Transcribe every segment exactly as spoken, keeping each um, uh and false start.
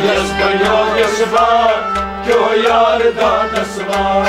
یس بنیو یس بار، کیو یار دادس وار۔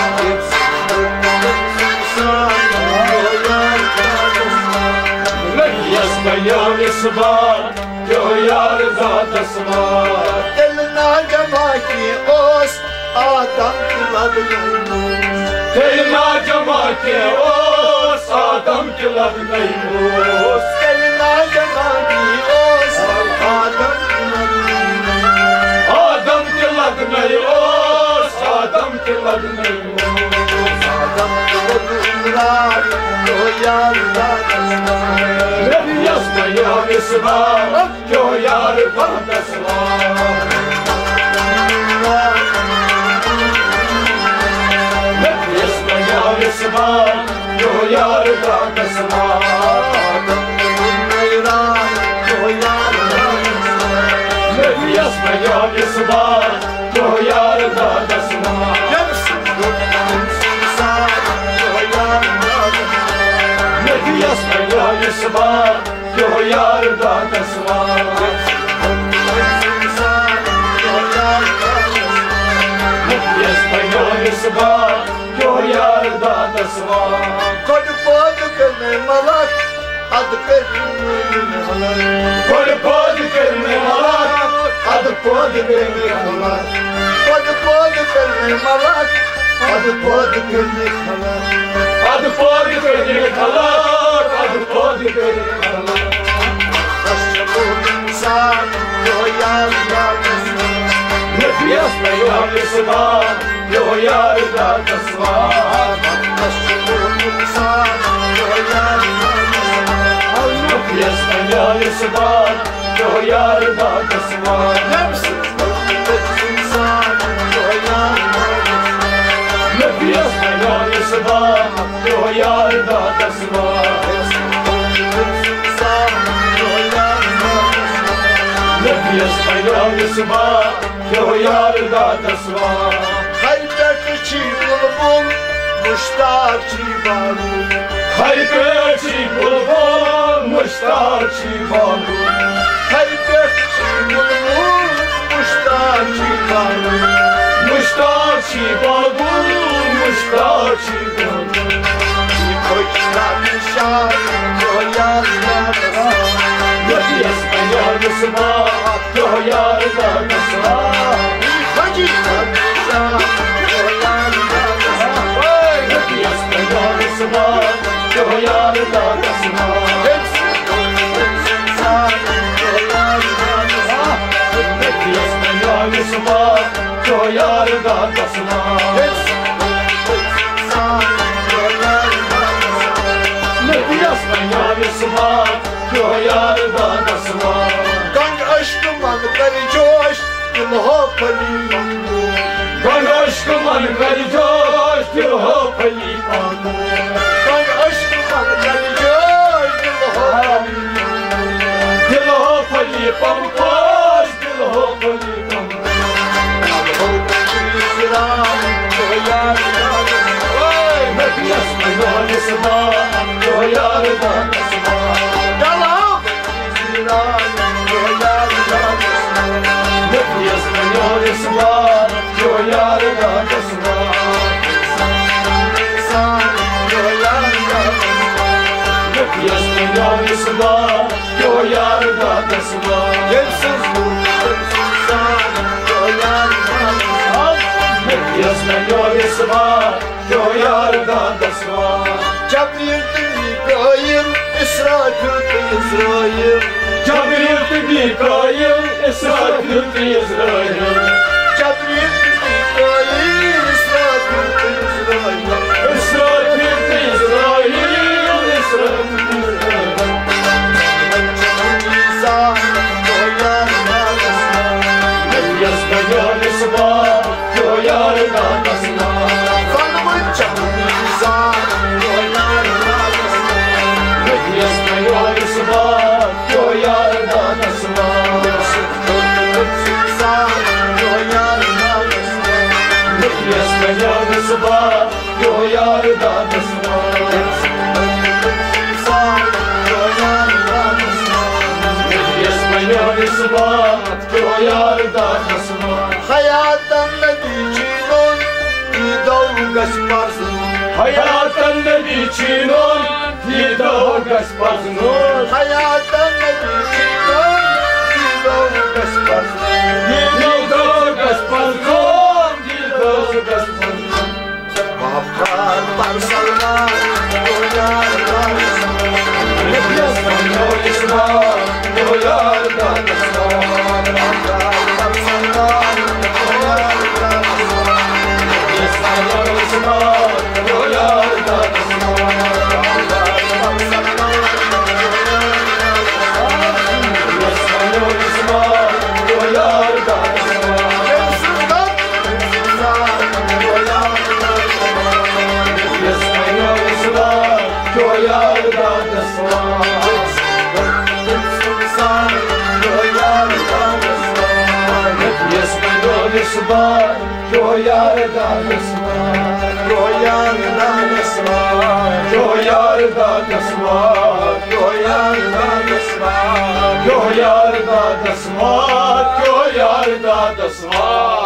یس بنیو یس بار، کیو یار دادس وار۔ تیٚلہِ نا جمع کینٛہہ اوس آدم تہِ لدنَے موس۔ تیٚلہِ نا جمع کینٛہہ اوس آدم تہِ لدنَے موس۔ تیٚلہِ نا جمع کینٛہہ اوس آدم تہِ لدنَے موس۔ آدم تہِ لدنَے اوس، آدم تہِ لدنَے موس۔ آدم تہِ لدنَے راتھ، کیو یار دادس وار۔ نبیَس بنیو مصباح، کیو یار دادس وار۔ نبیَس بنیو مصباح، کیو یار دادس وار۔ نبیَس بنیو مصباح، کیو یار دادس وار۔ نبیَس بنیو مصباح، کیو یار دادس وار۔ نبیَس بنیو مصباح، کیو یار دادس وار۔ گۄڈٕ پٲدٕ کٔر مےٚ ملک، ادٕ کٔر مےٚ ملک۔ گۄڈٕ پٲدٕ کٔر مےٚ ملک، ادٕ پٲدٕ کٔر مےٚ ملک۔ گۄڈٕ پٲدٕ کٔر مےٚ ملک، ادٕ پٲدٕ کٔر مےٚ خلق۔ ادٕ پٲدٕ کٔر مےٚ خلق، ادٕ پٲدٕ کٔر مےٚ خلق۔ بس چھُ گوٚمُت انسان، یو یار دادس وار۔ نبیَس بنیو مصباح، کیو یار دادس وار۔ بس چھُ گوٚمُت انسان، یو یار دادس وار۔ نبیَس بنیو مصباح، کیو یار دادس وار۔ نبیَس بنیو مصباح، کیو یار دادس وار۔ نبیَس بنیو مصباح، کیو یار دادس وار۔ کھرِ پٮ۪ٹھ چھی بُلبُل، مُشتاق چھی باغُل۔ کھرِ پٮ۪ٹھ چھی بُلبُل، مُشتاق چھی باغُل۔ کھرِ پٮ۪ٹھ چھی بُلبُل، مُشتاق چھی باغُل۔ مُشتاق چھی باغُل، مُشتاق چھی باغُل۔ یہِ پٲکِستان نِشان، یو یار دادس وار۔ نبیَس بنیو مصباح، کیو یار دادس وار۔ نبیَس بنیو مصباح، کیو یار دادس وار۔ نبیَس بنیو مصباح، کیو یار دادس وار۔ نبیَس بنیو مصباح، کیو یار دادس وار۔ گنگ اشک من کر جوش، دل ہو پھلی پنگو۔ گنگ اشک من کر جوش، دل ہو پھلی پنگو۔ گنگ اشک من کر جوش، دل ہو پھلی پنگو۔ دل ہو پھلی پنگو، دل ہو پھلی پنگو۔ نبیَس بنیو مصباح، کیو یار دادس وار۔ نبیَس بنیو مصباح، کیو یار دادس وار۔ نبیَس بنیو مصباح، کیو یار دادس وار۔ ییٚمہِ سٕنٛز نبیَس بنیو مصباح، کیو یار دادس وار۔ جبریل تہٕ میکائیل، اسرافیل تہٕ عزرائیل۔ جبریل تہٕ میکائیل، اسرافیل تہٕ عزرائیل۔ جبریل تہٕ میکائیل، اسرافیل تہٕ عزرائیل۔ اسرافیل تہٕ عزرائیل، اسرافیل تہٕ عزرائیل۔ نبیَس بنیو مصباح، کیو یار دادس وار۔ نبیَس بنیو مصباح، کیو یار دادس وار۔ بات کیو یار دادس وان۔ حیاتن نبی چینون دیدو گژھِ پرزُن۔ حیاتن نبی چینون دیدو گژھِ پرزُن۔ حیاتن نبی چینون دیدو گژھِ پرزُن۔ دیدو گژھِ پرزُن۔ دیدو گژھِ پرزُن۔ وفات بر سلمان، گو یار دادس وان۔ یس ونیو اسلام، گو یار دادس وان۔ وفات بر سلمان، گو یار دادس وان۔ یس ونیو اسلام، گو یار دادس وان۔ وفات بر سلمان، گو یار دادس وان۔ یس ونیو اسلام، گو یار دادس وان۔ یس ونیو اسلام، گو یار دادس وان۔ یس ونیو اسلام، گو یار دادس وان۔ گو یار دادس وان۔ گو یار دادس وان۔ گو یار دادس وان۔ گو یار دادس وان۔ گو یار دادس وان۔